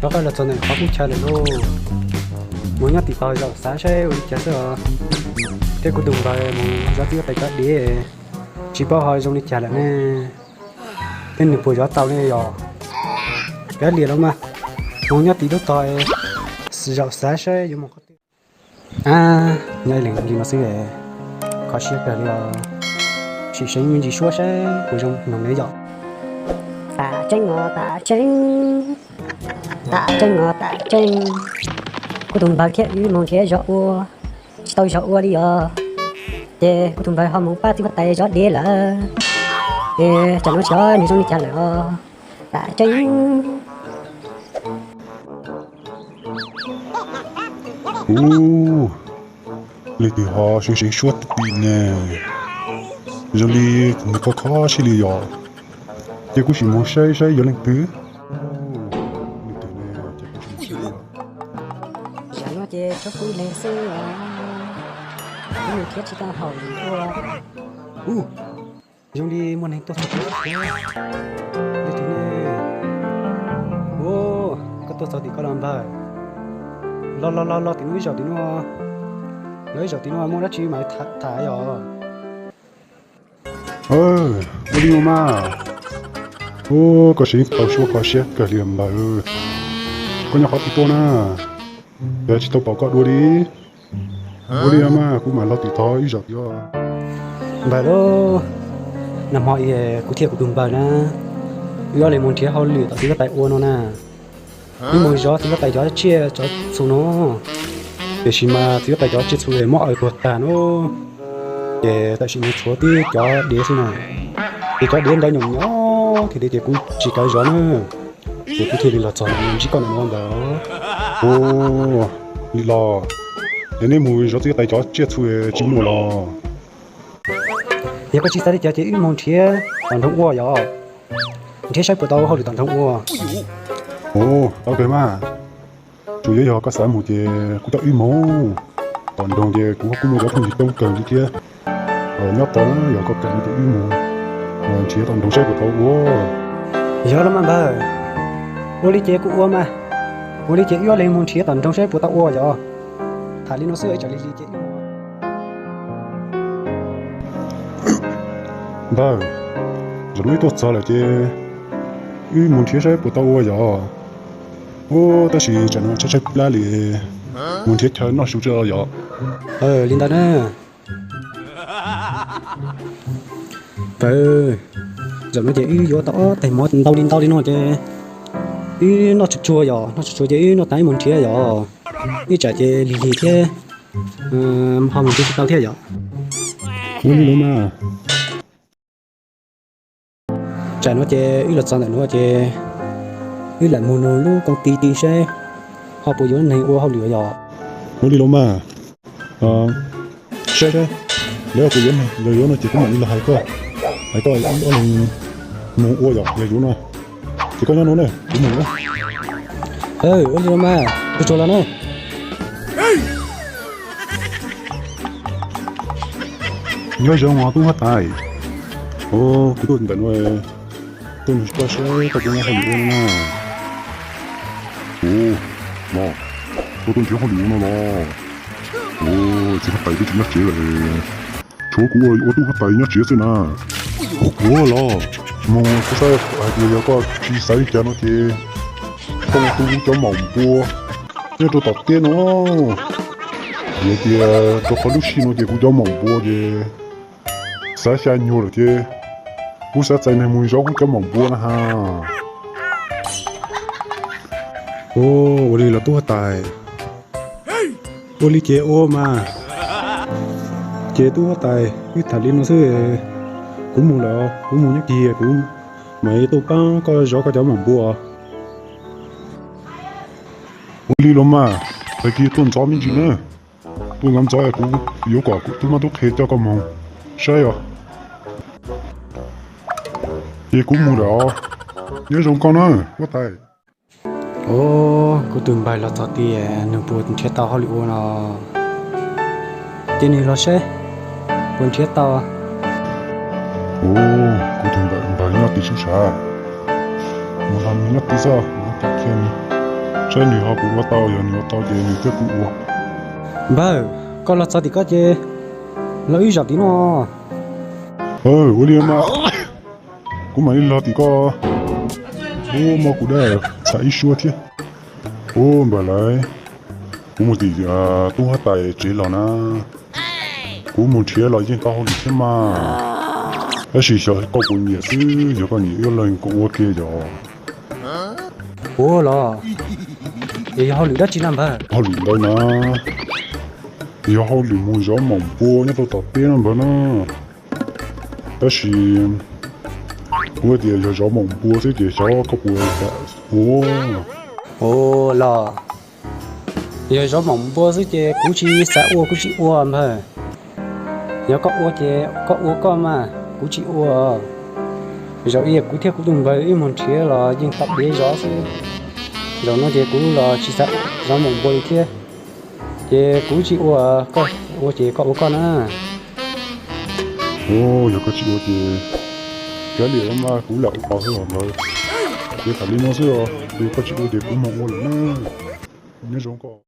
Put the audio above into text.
Rov qab los txog ntawm qhov kub chaw lawm lauj. Mus nyob tim tog zaum xav saib ua li cas xwb os. Thiab kuv tus npawg mus zov txiv huab tais cov diav, tsis paub ho zoo li cas lawm ne. Thiab nws puas zov tau ne yog? Kav liam los mas, mus nyob tim lub tog zaum xav saib yuav mus qhov twg. Ab, nyob ib leeg li no xwb, kho siab kawg li os. Sim seev me ntsis suab saib puas zoo mloog ne yom. Tam tseeb os, tam tseeb, tam tseeb os, tam tseeb. Kuv tus npawg thiab wb mus nrhiav zov ua, tsis tau zov ua li os. Ces kuv tus npawg ho mus pab txiv huab tais zov diav lawm. Ces tsam no tsis paub nws zoo li cas lawm os. Tam tseeb. Ub, leej twg ho seev seev suab tim tim ne? Zoo li nws kho kho siab li yom. Ces kuv sim mus saib saib yog leej twg. Leej twg ne? Ces kuv sim mus saib yom. Tam no ces tshuav kuv ib leeg xwb os. Kuv mus nrhiav tsis tau hauj lwm ua. Ub, zoo li muaj neeg tuaj txog tim no. Leej twg ne? Ub, koj tuaj txog tim ko los npawg? Los los los los tim no ib zaug tim no. Los ib zaug tim no muaj dab tsi mas tham yom. Ua li no mas. Ub, koj seev tau suab kho siab kawg li npawg. Koj nyob qhov twg tuaj na? Yog tsis tau pom koj dua li. Ua li no mas kuv mam los tim tog ib zaug tim os. Npawg lauj, nag hmo kuv thiab kuv tus npawg na, wb ob leeg mus nrhiav hauj lwm tom txiv huab tais ua no na. Wb mus zov txiv huab tais cov tsiaj cov txhu no. Tiam sis mas txiv huab tais cov tsiaj txhu mob aws tuag tag no. Ces tam sim no tshuav tib cov diav xwb na. Ces cov diav ntawd nyoos nyoos thiaj li ces kuv tsis kav zov na. Ces kuv thiaj li los txog ntsib koj ntawm no ntag. Ua li los, es nej mus zov txiv huab tais cov tsiaj txhu tsis muaj los? Yog koj tsis xav li cas ces wb mus nrhiav tom nroog ua yom. Nrhiav saib puas tau hauj lwm tom nroog ua. Ua, tau kawg mas. Tsuas yog koj xav mus ces kuj coj wb mus. Tom nroog ces kuv kuj muaj cov phooj ywg coob kawg li thiab. Nyob tod yog koj kam no ces wb mus nrhiav tom nroog saib puas tau ua. Yog los mas npawg, ua li ces kuj ua mas. Ua li ces wb ob leeg mus nrhiav tom nroog saib puas tau ua yom. Tham li no xwb tsam li li ces wb mus. Npawg, zaum no wb tuaj txog lawm ces wb mus nrhiav saib puas tau ua yom. Ub, tab sis tsam no tshaib tshaib plab li, mus nrhiav chaw noj su tso yom. Li ntawd na. Tawv, zaum no ces wb yuav tau ob tais mov ntau li ntau li no ces wb noj tsuag tsuag yom, noj tsuag tsuag ces wb noj tas wb mus nrhiav yom. Ib tsam ces lig lig thiab, ho mus nrhiav tsis tau thiab yom. Ua li los mas. Tsam no ces wb los txog ntawm no ces wb lam mus nug lub koom ti ti saib ho puas yuav neeg ua hauj lwm yom. Ua li los mas. Saib saib, lawv puas yuav neeg, yog yuav no ces kuv mam li los hais koj, hais koj ob leeg mus ua yom, yog yuav no ces koj nyob no na, kuv mus na. Ua li los mas, kuv tsuas los na. Nyob zoo os tub huab tais. Os, kuv tuaj ntawm no tuaj nug koj saib koj puas muaj hauj lwm ua no na. Ua, no, koj tuaj nrhiav hauj lwm ua no los? Ua, txiv huab tais twb tsis nyob tsev lawm, tshuav kuv ua tub huab tais nyob tsev xwb na. Ua los, mus kuv saib hais tias yog koj tsis xav li cas no ces koj mus tu kuv cov maum npua nyob rau tom teb no. Vim tias rau qhov lub sij no ces kuv cov maum npua ces xav xya nyuag lawm ces kuv xav txais neeg mus zov kuv cov maum npua na ha. Ua li los tub huab tais, ua li ces ua mas. Ces tub huab tais, wb tham li no xwb, kuv mus lawm, kuv mus nyob kis kuv mam tuaj pab koj zov koj cov maum npua. Ua li los mas, tag kis tuaj ntxov me ntsis na, tuaj ntxov ntxov kuv yuav kom kuv tub mab tub qhe coj koj mus saib os. Ces kuv mus lawm os, nyob zoo koj na huab tais. Os, kuv tus npawg los txog tias nws puas nrhiav tau hauj lwm ua no, ces nws los saib puas nrhiav tau. Os, kuv tus npawg nyob tim sub sav, mus los nws nyob tim xwb, nyob tim kiag. Saib nws ho puas ua tau, yog nws ua tau ces nws thiaj kuv ua. Npawg, koj los txog tim koj ces los wb zaum tim no. Ua li mas, kuv mam li los tim koj. Ub, muab kuv dab txham ib suab thiab. Ub, npawg lawv, kuv mus tim tub huab tais tsev los na. Kuv mus nrhiav los yeej tau hauj lwm thiab mas. Tab sis xyov koj puas nyiam xwb, yog koj nyiam ib leeg kuv ua kiag yog. Ua los, es yog hauj lwm dab tsi na npawg? Hauj lwm ntawd na, yog hauj lwm mus zov maum npua nyob rau tom teb no npawg na. Tab sis kuv tias yog zov maum npua xwb ces xyov koj puas kam ua. Ua los, yog zov maum npua xwb ces kuv tsis xav ua kuv tsis ua npawg. Yog koj ua ces koj ua koj mas kuv tsis ua. Zaum ib kuv thiab kuv tus npawg wb mus nrhiav los yeej tau dev zov xwb. Zaum no ces kuv los tsis xav zov maum npua li thiab. Ces kuv tsis ua, koj ua ces koj ua koj na. Yog koj tsis ua ces kav liam mas kuv lam ua xwb os npawg. Ces tham li no xwb os, yog koj tsis ua ces kuv mus ua lawm na. Nyob zoo koj.